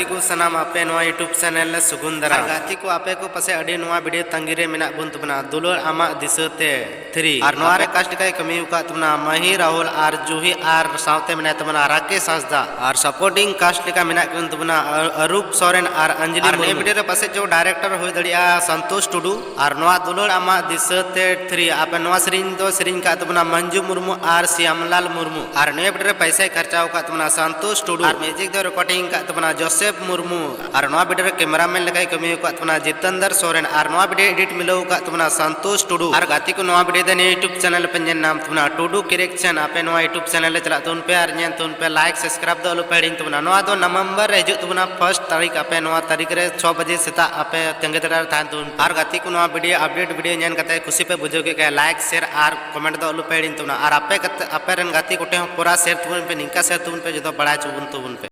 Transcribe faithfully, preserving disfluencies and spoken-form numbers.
ᱠᱚ ᱥᱟᱱᱟᱢ ᱟᱯᱮ ᱱᱚᱣᱟ YouTube ᱪᱮᱱᱮᱞ ᱞᱮ ᱥᱩᱜᱩᱱ ᱫᱟᱨᱟᱢ᱾ ᱟᱨ ᱜᱟᱛᱮ ᱠᱚ, ᱟᱯᱮ ᱠᱚ ᱯᱟᱥᱮ ᱟᱹᱰᱤ ᱱᱚᱣᱟ ᱵᱷᱤᱰᱤᱭᱳ ᱛᱟᱺᱜᱤ ᱨᱮ ᱢᱮᱱᱟᱜ ᱵᱚᱱ ᱛᱟᱵᱚᱱᱟ, ᱫᱩᱞᱟᱹᱲ ᱟᱢᱟᱜ ᱫᱤᱥᱟᱹ ᱛᱮ ᱛᱷᱨᱤ᱾ ᱟᱨ ᱱᱚᱣᱟ ᱨᱮ ᱠᱟᱥᱴ ᱞᱮᱠᱟᱭ ᱠᱟᱹᱢᱤ ᱟᱠᱟᱫ ᱛᱟᱵᱚᱱᱟ ᱢᱟᱹᱦᱤ ᱨᱟᱦᱩᱞ ᱟᱨ ᱡᱩᱦᱤ, ᱟᱨ ᱥᱟᱶᱛᱮ ᱢᱮᱱᱟᱭ ᱛᱟᱵᱚᱱᱟ ᱨᱟᱠᱮᱥ ᱦᱟᱸᱥᱫᱟ᱾ ᱟᱨ ᱥᱟᱯᱳᱨᱴᱤᱝ ᱠᱟᱥᱴ ᱞᱮᱠᱟ ᱢᱮᱱᱟᱜ ᱠᱤᱱ ᱛᱟᱵᱚᱱᱟ ᱟᱨᱩᱯ ᱥᱚᱨᱮᱱ ᱟᱨ ᱚᱧᱡᱚᱞᱤ ᱢᱩᱨᱢᱩ᱾ ᱱᱤᱭᱟᱹ ᱵᱷᱤᱰᱤᱭᱳ ᱨᱮ ᱯᱟᱥᱮᱡ ᱪᱚ ᱰᱟᱭᱨᱮᱠᱴᱚᱨ ᱦᱩᱭ ᱫᱟᱲᱮᱭᱟᱜᱼᱟ ᱥᱚᱱᱛᱳᱥ ᱴᱩᱰᱩ᱾ ᱟᱨ ᱱᱚᱣᱟ ᱫᱩᱞᱟᱹᱲ ᱟᱢᱟᱜ ᱫᱤᱥᱟᱹ ᱛᱮ ᱛᱷᱨᱤ, ᱟᱯᱮ ᱱᱚᱣᱟ ᱥᱮᱨᱮᱧ ᱫᱚ ᱥᱮᱨᱮᱧ ᱟᱠᱟᱫ ᱛᱟᱵᱚᱱᱟ ᱢᱚᱧᱡᱩ ᱢᱩᱨᱢᱩ ᱟᱨ ᱥᱤᱭᱟᱢᱞᱟᱞ ᱢᱩᱨᱢᱩ᱾ ᱟᱨ ᱱᱤᱭᱟᱹ ᱵᱷᱤᱰᱤᱭᱳ ᱨᱮ ᱯᱟᱭᱥᱟᱭ ᱠᱷᱚᱨᱪᱟ ᱟᱠᱟᱫ ᱛᱟᱵᱚᱱᱟ ᱥᱚᱱᱛᱳᱥ ᱴᱩᱰᱩ᱾ ᱟᱨ ᱢᱤᱭᱩᱡᱤᱠ ᱫᱚ ᱨᱮᱠᱚᱨᱰᱤᱝ ᱟᱠᱟᱫ ᱛᱟᱵᱚᱱᱟ ᱡᱳᱥᱮᱯ ᱢᱩᱨᱢᱩ᱾ ᱟᱨ ᱱᱚᱣᱟ ᱵᱷᱤᱰᱤᱭᱳ ᱨᱮ ᱠᱮᱢᱮᱨᱟᱢᱮᱱ ᱞᱮᱠᱟᱭ ᱠᱟᱹᱢᱤ ᱟᱠᱟᱫ ᱛᱟᱵᱚᱱᱟ ᱡᱤᱛᱮᱱᱫᱨ ᱥᱚᱨᱮᱱ᱾ ᱟᱨ ᱱᱚᱣᱟ ᱵᱷᱤᱰᱤᱭᱳ ᱮᱰᱤᱴ ᱢᱤᱞᱟᱹᱣ ᱟᱠᱟᱫ ᱛᱟᱵᱚᱱᱟ ᱥᱚᱱᱛᱳᱥ ᱴᱩᱰᱩ᱾ ᱟᱨ ᱜᱟᱛᱮ ᱠᱚ, ᱱᱚᱣᱟ ᱵᱷᱤᱰᱤᱭᱳ ᱫᱚ ᱱᱤᱭᱟᱹ YouTube ᱪᱮᱱᱮᱞ ᱯᱮ ᱧᱮᱞ ᱧᱟᱢ ᱛᱟᱵᱚᱱᱟ, ᱴᱩᱰᱩ ᱠᱨᱤᱭᱮᱥᱚᱱ᱾ ᱟᱯᱮ ᱱᱚᱣᱟ YouTube ᱪᱮᱱᱮᱞ ᱨᱮ ᱪᱟᱞᱟᱜ ᱛᱟᱵᱚᱱ ᱯᱮ ᱟᱨ ᱧᱮᱞ ᱛᱟᱵᱚᱱ ᱯᱮ, ᱞᱟᱭᱤᱠ ᱥᱟᱵᱥᱠᱨᱟᱭᱤᱵ ᱫᱚ ᱟᱞᱚ ᱯᱮ ᱦᱤᱲᱤᱧ ᱛᱟᱵᱚᱱᱟ᱾ ᱱᱚᱣᱟ ᱫᱚ ᱱᱚᱵᱷᱮᱢᱵᱚᱨ ᱨᱮ ᱦᱤᱡᱩᱜ ᱛᱟᱵᱚᱱᱟ ᱯᱷᱟᱥᱴ ᱛᱟᱹᱨᱤᱠᱷ᱾ ᱟᱯᱮ ᱱᱚᱣᱟ ᱛᱟᱹᱨᱤᱠᱷ ᱨᱮ ᱪᱷᱚ ᱵᱟᱡᱮ ᱥᱮᱛᱟᱜ ᱟᱯᱮ ᱛᱮᱸᱜᱮ ᱫᱟᱲᱮ ᱨᱮ ᱛᱟᱦᱮᱱ ᱛᱟᱵᱚᱱ ᱯᱮ᱾ ᱟᱨ ᱜᱟᱛᱮ ᱠᱚ, ᱱᱚᱣᱟ ᱵᱷᱤᱰᱤᱭᱳ ᱟᱯᱰᱮᱴ ᱵᱷᱤᱰᱤᱭᱳ ᱧᱮᱞ ᱠᱟᱛᱮ ᱠᱩᱥᱤ ᱯᱮ ᱵᱩᱡᱷᱟᱹᱣ ᱠᱮᱫ ᱠᱷᱟᱱ, ᱞᱟᱭᱤᱠ, ᱥᱮᱭᱟᱨ ᱟᱨ ᱠᱚᱢᱮᱱᱴ ᱫᱚ ᱟᱞᱚ ᱯᱮ ᱦᱤᱲᱤᱧ ᱛᱟᱵᱚᱱᱟ᱾ ᱟᱨ ᱟᱯᱮ ᱠᱟᱛᱮ, ᱟᱯᱮ ᱨᱮᱱ ᱜᱟᱛᱮ ᱠᱚᱴᱷᱮᱱ ᱦᱚᱸ ᱯᱩᱨᱟᱹ ᱥᱮᱭᱟᱨ ᱛᱟᱵᱚᱱ ᱯᱮ, ᱱᱤᱝᱠᱟ ᱥᱮᱭᱟᱨ ᱛᱟᱵᱚᱱ ᱯᱮ, ᱡᱚᱛᱚ ᱵᱟᱲᱟᱭ ᱦᱚᱪᱚ ᱵᱚᱱ ᱛᱟᱵᱚᱱ ᱯᱮ᱾